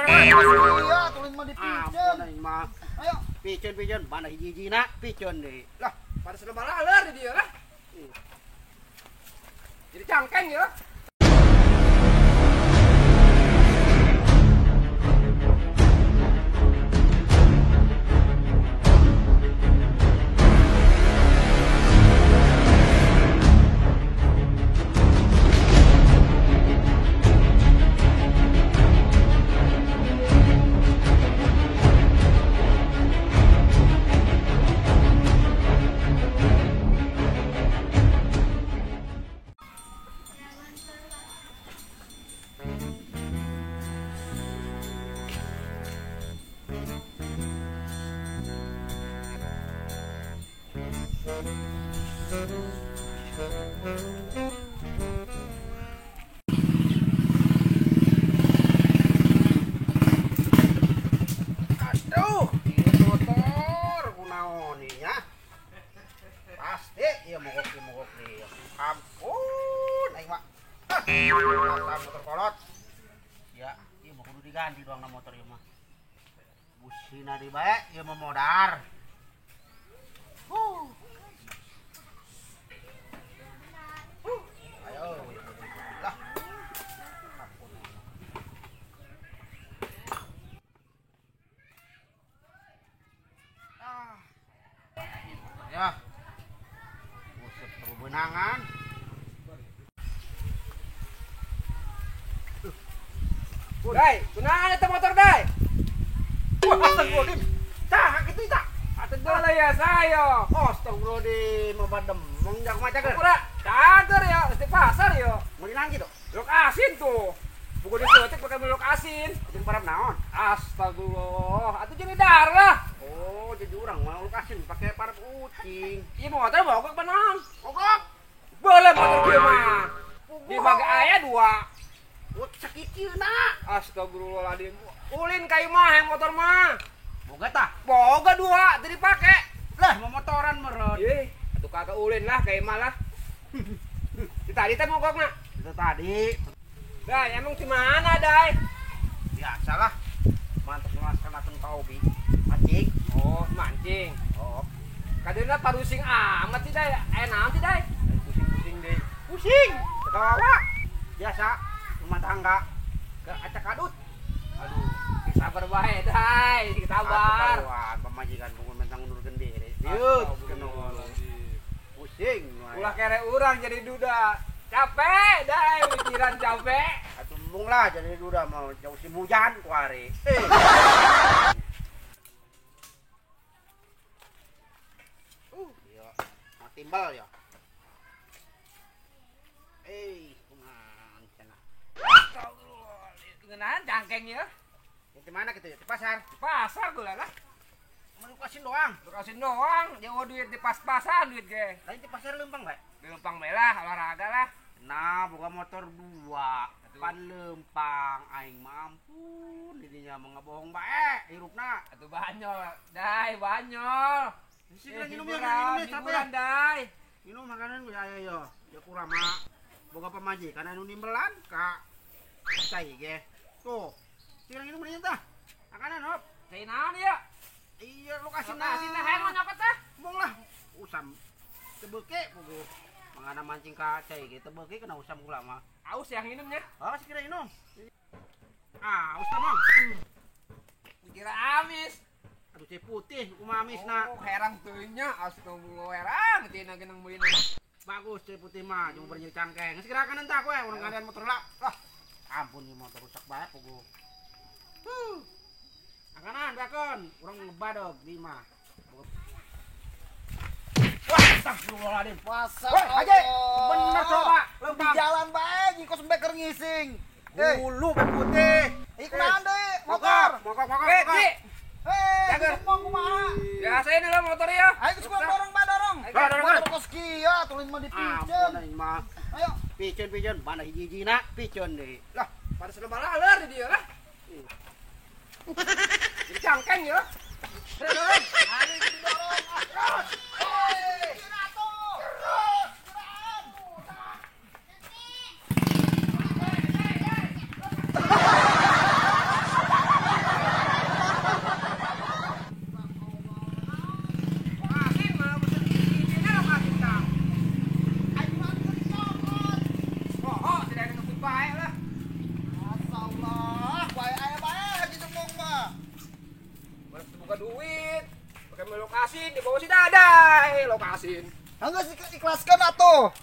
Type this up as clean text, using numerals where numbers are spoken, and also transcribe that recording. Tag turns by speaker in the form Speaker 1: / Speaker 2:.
Speaker 1: Iya, tulin mah dipiceun.
Speaker 2: Mah.
Speaker 1: Ayo,
Speaker 2: piceun-piceun mana hiji-hijina piceun deui.
Speaker 3: Lah, pada selebah laler di dia lah. Jadi cangkeng ya.
Speaker 2: Aduh, ini motor kunaon nya. Pasti ieu mogok nih. Ampun, aing mah. Ah, motor kolot. Ya, ieu mah kudu diganti doang na motor ieu mah. Busina di bae ieu mah modar. Ayo, lah. Ampun. Ah. Ya. Buset kebenangan.
Speaker 3: Dai, kunaon eta motor dai?
Speaker 2: Wah, astagfirullahaladzim. Tah, kitu tah.
Speaker 3: Atuh bola ya saya.
Speaker 2: Astagfirullahaladzim, mah bademeng jak maca keur.
Speaker 3: Pura, cager ya, di pasar ya.
Speaker 2: Meuli nangki tuh.
Speaker 3: Lok asin tuh. Buku disetik pakai melok asin.
Speaker 2: Jeung parab naon?
Speaker 3: Astagfirullah, atuh jeung dar lah.
Speaker 2: Oh, jadi urang mah lok asin pakai parab ucing.
Speaker 3: Ieu motor mogok beunang.
Speaker 2: Mogok.
Speaker 3: Boleh motor kieu mah. Di baga aya dua.
Speaker 2: Oh, sakitieuna.
Speaker 3: Astagfirullahaladzim. Ulin kayu mah yang motor mah.
Speaker 2: Boga tah?
Speaker 3: Boga dua, teu dipake.
Speaker 2: Lah, mau motoran meureun.
Speaker 3: Ih, atuh kagak ulin lah kayu mah lah. Di tadi teh mogokna.
Speaker 2: Itu tadi.
Speaker 3: Dai, emang di mana, Dai?
Speaker 2: Biasalah. Mantap melaksanakan hobi. Mancing.
Speaker 3: Oh, mancing.
Speaker 2: Oh.
Speaker 3: Kadeuna parusing amat sih, Dai. Aya naon sih, Dai?
Speaker 2: Pusing-pusing deui. Pusing. Kawawa. Biasa rumah tangga ke acak kadut.
Speaker 3: Aduh, sabar bae, Dai. Sabar.
Speaker 2: Karuan pamajikan bungun mentang ngundurkeun diri. Dieu pusing.
Speaker 3: Ulah kere urang jadi duda. Capek, Dai, pikiran capek.
Speaker 2: Atuh embung lah jadi duda mau jauh musim hujan ku hari. Iya, mau timbal ya. Kumaha cenah.
Speaker 3: Ngeunaan cangkeng ya.
Speaker 2: Di mana gitu ya? Di pasar.
Speaker 3: Di pasar gula lah.
Speaker 2: Mau dikasin doang.
Speaker 3: Dikasin doang, jauh duit di pas-pasan duit ge.
Speaker 2: Lain di pasar lempang bae.
Speaker 3: Di lempang bae lah, olahraga lah.
Speaker 2: Nah, boga motor dua, pan lempang aing mampun didinya mah ngebohong bae hirupna.
Speaker 3: Atuh banyol, Dai, banyol.
Speaker 2: Sih minum ya, minum ya,
Speaker 3: capek. Dai.
Speaker 2: Minum makanan gue ayo yo. Ya kurang mah boga pamajikan anu nimbelan ka cai ge. Tuh. Sih minum ieu tah. Makanan hop.
Speaker 3: Cai naon ieu?
Speaker 2: Iya, lu kasih nah.
Speaker 3: Kasih nah hayang nyokot tah.
Speaker 2: Mong lah. Usam tebeke puguh. Mangana mancing ka cai ge tebeke kena usam kula mah.
Speaker 3: Aus yang minumnya.
Speaker 2: Oh, sekira minum. Ah, aus tah mong.
Speaker 3: Dikira amis.
Speaker 2: Aduh, cai putih kumaha amisna.
Speaker 3: Oh, herang teuing nya, astagfirullah herang tina genang meulina.
Speaker 2: Bagus cai putih mah, jeung bernyeri cangkeng. Geus kira kanan tah kowe urang gandean motor lah. Lah, ampun ieu motor rusak bae puguh. Huh. Akanan bakon, urang ngebadog di mah. Wah, astagfirullahaladzim.
Speaker 1: Masa
Speaker 2: Woi, Haji, bener coba.
Speaker 1: Lempang jalan bae jeung kos beker ngising.
Speaker 2: Hulu pe putih.
Speaker 1: Ih, kunaon deui motor?
Speaker 2: Mogok, mogok,
Speaker 3: Eh,
Speaker 2: mogok.
Speaker 3: Ci.
Speaker 1: Hei, ngomong kumaha?
Speaker 3: Biasa ini lah motor ya.
Speaker 1: Ayo geus dorong bae dorong.
Speaker 2: Dorong,
Speaker 1: Motor kos kieu tulin mah dipiceun.
Speaker 2: Ampun aing mah.
Speaker 1: Ayo,
Speaker 2: Piceun-piceun mana hiji-hijina piceun deui.
Speaker 3: Lah, pada selebah laler di dia lah. Jadi cangkeng ya.
Speaker 1: ayo didorong. Terus. Hei, terus. Terus.
Speaker 3: Lokasin dibawa si Dadai, lokasin.
Speaker 1: Hanggeus ikhlaskeun atuh.